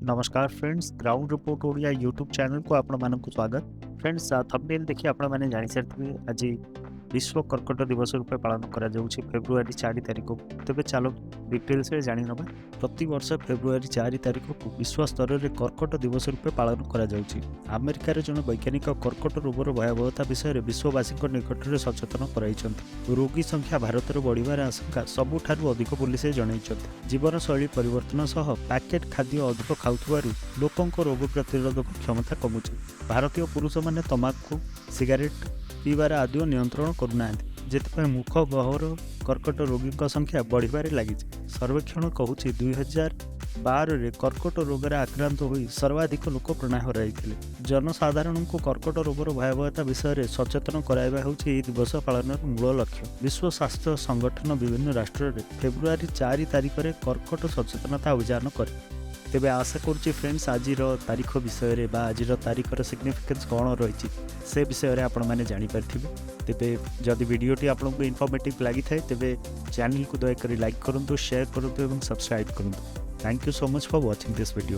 ନମସ୍କାର friends, ground report Odia YouTube ଚ୍ୟାନେଲକୁ ଆପଣମାନଙ୍କୁ ସ୍ୱାଗତ। ଫ୍ରେଣ୍ଡସ୍, ଥମ୍ବନେଲ୍ ଦେଖି ଆପଣମାନେ ଜାଣିସାରିଥିବେ, ଆଜି ବିଶ୍ୱ କର୍କଟ ଦିବସ ରୂପେ ପାଳନ କରାଯାଉଛି ଫେବୃଆରୀ 4 ତାରିଖ। ତେବେ ଚାଲ ଡିଟେଲ୍ସରେ ଜାଣିନେବା। ପ୍ରତିବର୍ଷ ଫେବୃଆରୀ 4 ତାରିଖକୁ ବିଶ୍ୱ ସ୍ତରରେ କର୍କଟ ଦିବସ ରୂପେ ପାଳନ କରାଯାଉଛି। ଆମେରିକାର ଜଣେ ବୈଜ୍ଞାନିକ କର୍କଟ ରୋଗର ଭୟାବହତା ବିଷୟରେ ବିଶ୍ୱବାସୀଙ୍କ ନିକଟରେ ସଚେତନ କରାଇଛନ୍ତି। ରୋଗୀ ସଂଖ୍ୟା ଭାରତରେ ବଢ଼ିବାର ଆଶଙ୍କା ସବୁଠାରୁ ଅଧିକ ବୋଲି ସେ ଜଣାଇଛନ୍ତି। ଜୀବନଶୈଳୀ ପରିବର୍ତ୍ତନ ସହ ପ୍ୟାକେଟ୍ ଖାଦ୍ୟ ଅଧିକ ଖାଉଥିବାରୁ ଲୋକଙ୍କ ରୋଗ ପ୍ରତିରୋଧକ କ୍ଷମତା କମୁଛି। ଭାରତୀୟ ପୁରୁଷମାନେ ତମାଖୁ, ସିଗାରେଟ୍ ପିଇବାର ଆଦୌ ନିୟନ୍ତ୍ରଣ କରୁନାହାନ୍ତି, ଯେଉଁଥିପାଇଁ ମୁଖ ଗହ୍ୱର କର୍କଟ ରୋଗୀଙ୍କ ସଂଖ୍ୟା ବଢ଼ିବାରେ ଲାଗିଛି। ସର୍ବେକ୍ଷଣ କହୁଛି, 2012ରେ କର୍କଟ ରୋଗରେ ଆକ୍ରାନ୍ତ ହୋଇ ସର୍ବାଧିକ ଲୋକ ପ୍ରାଣ ହରାଇଥିଲେ। ଜନସାଧାରଣଙ୍କୁ କର୍କଟ ରୋଗର ଭୟାବହତା ବିଷୟରେ ସଚେତନ କରାଇବା ହେଉଛି ଏହି ଦିବସ ପାଳନର ମୂଳ ଲକ୍ଷ୍ୟ। ବିଶ୍ୱ ସ୍ୱାସ୍ଥ୍ୟ ସଂଗଠନ ବିଭିନ୍ନ ରାଷ୍ଟ୍ରରେ ଫେବୃଆରୀ 4 ତାରିଖରେ କର୍କଟ ସଚେତନତା ଅଭିଯାନ କରେ। ତେବେ ଆଶା କରୁଛି ଫ୍ରେଣ୍ଡସ୍, ଆଜିର ତାରିଖ ବିଷୟରେ ବା ଆଜିର ତାରିଖର ସିଗ୍ନିଫିକାନ୍ସ କ'ଣ ରହିଛି, ସେ ବିଷୟରେ ଆପଣମାନେ ଜାଣିପାରିଥିବେ। ତେବେ ଯଦି ଭିଡ଼ିଓଟି ଆପଣଙ୍କୁ ଇନଫର୍ମେଟିଭ୍ ଲାଗିଥାଏ, ତେବେ ଚ୍ୟାନେଲକୁ ଦୟାକରି ଲାଇକ୍ କରନ୍ତୁ, ସେୟାର କରନ୍ତୁ ଏବଂ ସବସ୍କ୍ରାଇବ୍ କରନ୍ତୁ। Thank you so much for watching this video.